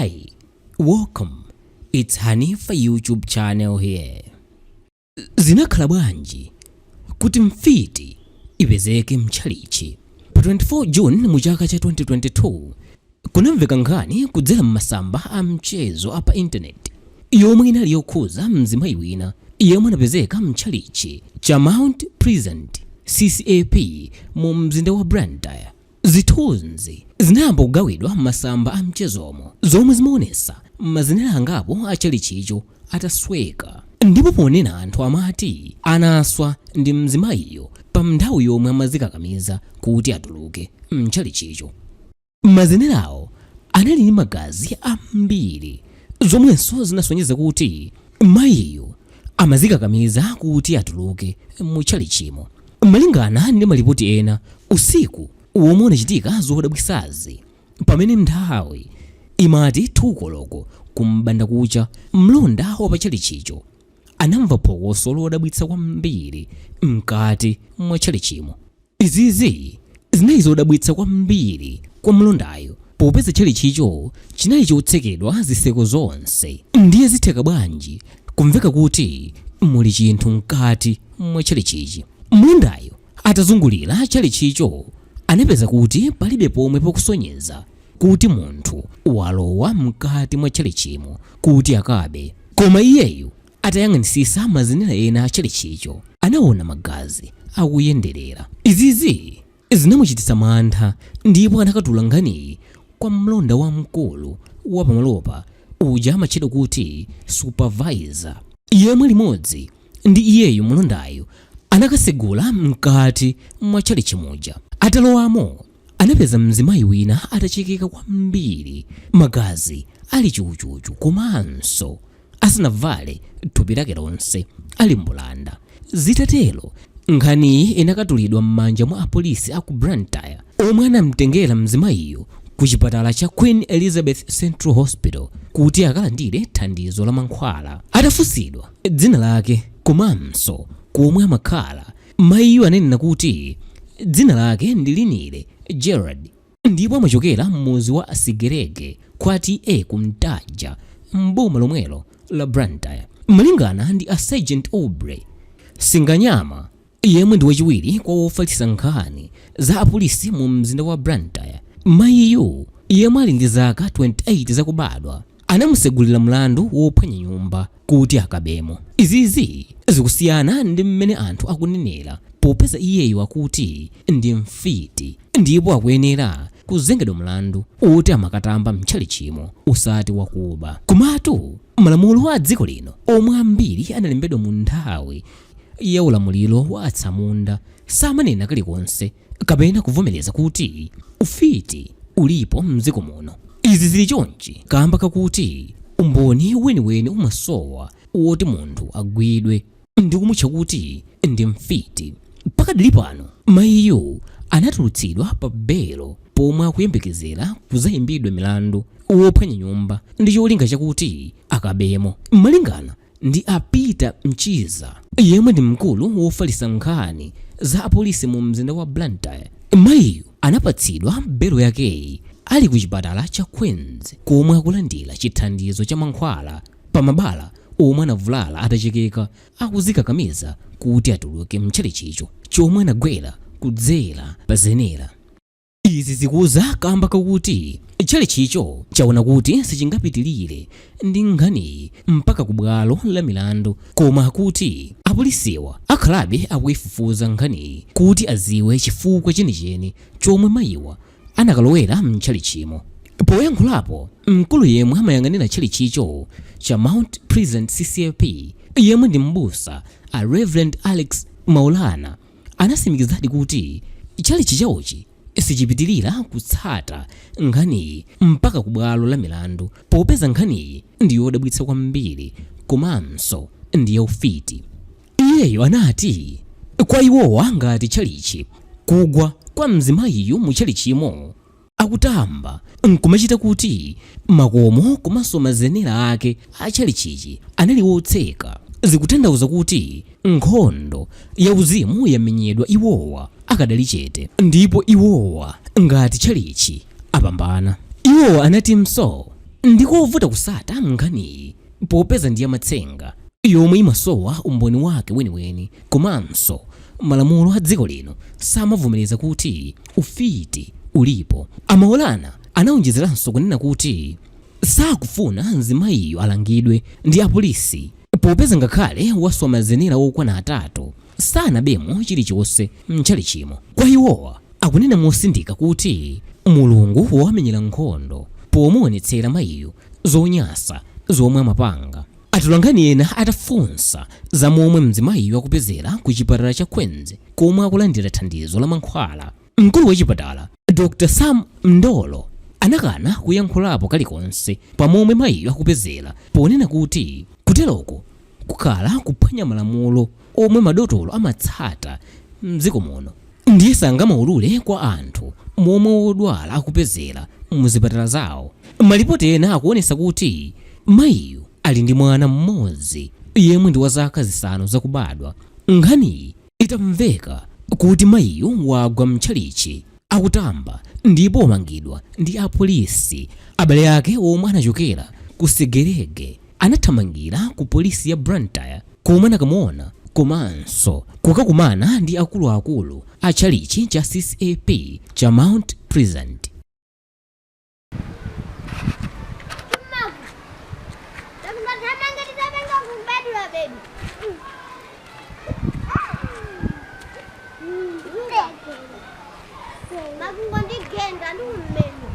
Hi, welcome. It's Hanifa YouTube channel here. Zinakhala bwanji kuti mfiti ipezeke mtchalichi? Pa 24 June mu chaka cha 2022 kunamveka nkhani kudzera m'masamba a mchezo a pa intaneti yomwe inali yokhuza mzimayi wina yemwe anapezeka mtchalichi cha Mount Pleasant CCAP mu mzinda wa Blantyre. Zithunzi zinayamba kugawidwa m'masamba a mchezomo zomwe zimaonetsa mazenera angapo a tchalitchicho atasweka ndipo ponena anthu amati anaswa ndi mzimayiyo pa nthawi yomwe amazikakamiza kuti atuluke mtchalitchicho. Mazenerawo anali ndi magazi ambiri zomwenso zinasonyeza kuti mayiyu amazikakamiza kuti atuluke mu tchalitchimo. Malingana ndi malipoti ena, usiku womwe unachitika zodabwisazi, pamene nthawi imati 2 koloko kum'bandakucha, mlonda wa pa tchalitchicho anamva phokoso lodabwitsa kwambiri mkati mwa tchalitchimo. Izizi zinali zodabwitsa kwambiri kwa mlondayo popeza tchalitchicho chinali chotsekedwa zitseko zonse. Ndiye zitheka bwanji kumveka kuti muli chinthu mkati mwa tchalitchichi? Mlondayo atazungulira tchalitchicho anapeza kuti palibe pomwe pokusonyeza kuti munthu walowa mkati mwa tchalitchimo kuti akabe. Koma iyeyu atayang'anisisa mazenera ena a tchalitchicho, anaona magazi akuyenderera. Izizi zinamuchititsa mantha ndipo anakatula nkhaniyi kwa mlonda wamkulu wa pamalopa uja amatchedwa kuti supervisor, yemwe limodzi ndi iyeyu mlondayo anakasegula mkati mwa tchalitchi muja. Atalowamo anapeza mzimayi wina atachekeka kwambiri, magazi ali chuchuchu komanso asanavale thupi lake lonse ali mbulanda. Zitatero, nkhaniyi inakatulidwa m'manja mwa apolisi a ku Blantyre omwe anamtengera mzimayiyo ku chipatala cha Queen Elizabeth Central Hospital kuti akalandire thandizo la mankhwala. Atafunsidwa dzina lake komanso komwe amakhala, mayiyo ananena kuti dzina lake ndi Linile Gerald ndipo amachokera m'mudzi wa Sigerege kwa TA ku Mtaja m'boma lomwelo la Blantyre. Malingana ndi a Sergeant Aubrey Singanyama yemwe ndi wachiwiri kwa wofalitsa nkhani za apolisi mu mzinda wa Blantyre, mayiyu yemwe ali ndi zaka 28 zakubadwa anamusegulira mlandu wophwanya nyumba kuti akabemo. Izizi zikusiyana ndi mmene anthu akunenera popeza iyeyo akuti ndi mfiti ndipo akuyenera kuzengedwa mlandu woti amakatamba mtchalitchimo osati wakuba. Komatu malamulo a dziko lino omwe ambiri analembedwa mu nthawi ya ulamuliro wa atsamunda samanena kalikonse kapena kuvomereza kuti ufiti ulipo mdziko muno. Izi zili chonchi kamba kakuti umboni weniweni umasowa woti munthu agwidwe ndi kumutcha kuti ndi mfiti. Pakadali pano mayiyu anatulutsidwa pa belo pomwe akuyembekezera kuzayimbidwa milandu wophwanya nyumba ndi cholinga chakuti akabemo. Malingana ndi a Peter Mchiza yemwe ndi mkulu wofalitsa nkhani za apolisi mu mzinda wa Blantyre, mayiyu anapatsidwa belo yakeyi ali ku chipatala cha Queens komwe akulandira chithandizo cha mankhwala pa mabala omwe anavulala atachekeka akuzikakamiza kuti atuluke mtchalitchicho chomwe anagwera kudzera pa zenera. Izi zikuza kamba kakuti tchalitchicho chaona kuti sichingapitilire ndi nkhaniyi mpaka ku bwalo la milandu koma akuti apolisiwa akhalabe akuifufuza nkhaniyi kuti aziwe chifukwa chenicheni chomwe mayiwa anakalowera mtchalitchimo. Poyankhulapo, mkulu yemwe amayang'anira tchalitchicho cha Mount Pleasant CCAP yemwe ndi m'busa a Rev Alex Maulana anasimikizadi kuti tchalitchi chawochi sichipitilira kutsata nkhaniyi mpaka ku bwalo la milandu popeza nkhaniyi ndi yodabwitsa kwambiri komanso ndi yaufiti. Iyeyo anati kwa iwowa ngati tchalitchi, kugwa kwa mzimayiyu mu tchalitchimo akutamba nkumachita kuti makomo komanso mazenera ake a tchalitchichi anali otseka, zikutanthauza kuti nkhondo yauzimu yamenyedwa iwowa akadali chete ndipo iwowa ngati tchalitchi apambana. Iwowa anatinso Ndikovuta kusata nkhaniyi popeza ndi yamatsenga yomwe imasowa umboni wake weniweni komanso malamulo a dziko lino samavomereza kuti ufiti ulipo. A Maulana anaonjezeranso kunena kuti sakufuna mzimayiyo alangidwe ndi apolisi popeza ngakhale waswa mazenera okwana atatu sanabemo chilichonse mtchalitchimo. Kwa iwowa akunena mosindika kuti Mulungu wawamenyera nkhondo pomuonetsera mayiyu zonyasa zomwe amapanga. Atolankhani ena atafunsa za momwe mzimayiyu akupezera ku chipatala cha Queens komwe akulandira thandizo la mankhwala, mkulu wa chipatala Dr Sam Mndolo anakana kuyankhulapo kalikonse pa momwe mayiyu akupezera ponena kuti kuteroko kukhala kuphwanya malamulo omwe madotolo amatsata m'dziko muno ndiye sangamaulule kwa anthu momwe wodwala akupezera muzipatala zawo. Malipoti ena akuonesa kuti mayiyu ali ndi mwana mmodzi yemwe ndi wa zaka zisanu zakubadwa. Nkhaniyi itamveka kuti mayiyu wagwa mtchalitchi akutamba ndipo wamangidwa ndi apolisi, abale ake omwe anachokera ku Segerege anathamangira ku polisi ya Blantyre komwe anakamuona komanso kukakumana ndi akuluakulu a tchalitchi cha ccap cha Mount Pleasant. Makungondigenda ndikumenya.